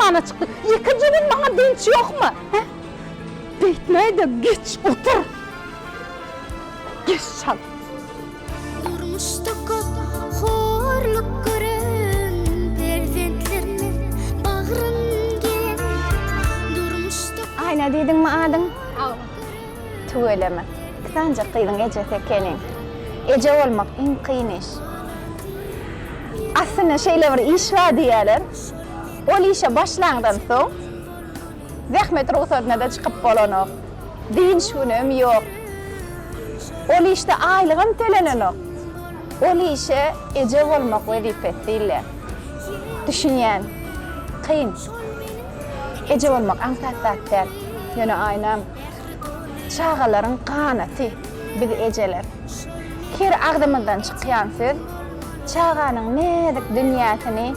myhmana çykdyk. Ýekeje gün maňa dynç ýokmy? Hä? Beýtmäý-de, geç, otur. Geç çal. Durmuşda köp horluk gören perzentlerine bagryn geren Durmuşda Aýna diýdiňmi adyň? Hawa. Tüweleme. Ikisanjak gyzyň ejesi ekeniň. Eje bolmak iň kyn iş. Aslynda şeýle bir iş bar diýýärler. Ol işe başlaňdan soň zähmet rugsadyna-da çykyp bolanok. Dynç günem ýok. Ol işde aýlygam tölenenok. Ol işe eje bolmak wezipesi diýilýär. Düşünýän. Kyn. Eje bolmak aňsat zat däl. Ýöne Aýnam, çagalaryň ganaty biz ejeler. Her agzymyzdan çykýan söz çaganyň näzik dünýäsini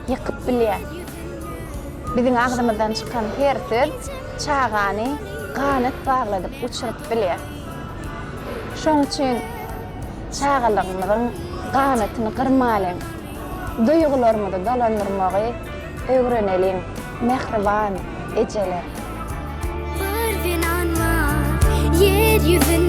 ýykyp bilýär. Biziň agzymyzdan çykan her söz çagany ganat bagladyp uçuryp bilýär. Şoň üçin çagalygymyzyň ganatyny gyrmalyň, duýgularymyzy dolandyrmagy öwreneliň, mähriban ejeler! Bir zenan bar ýer ýüzünde.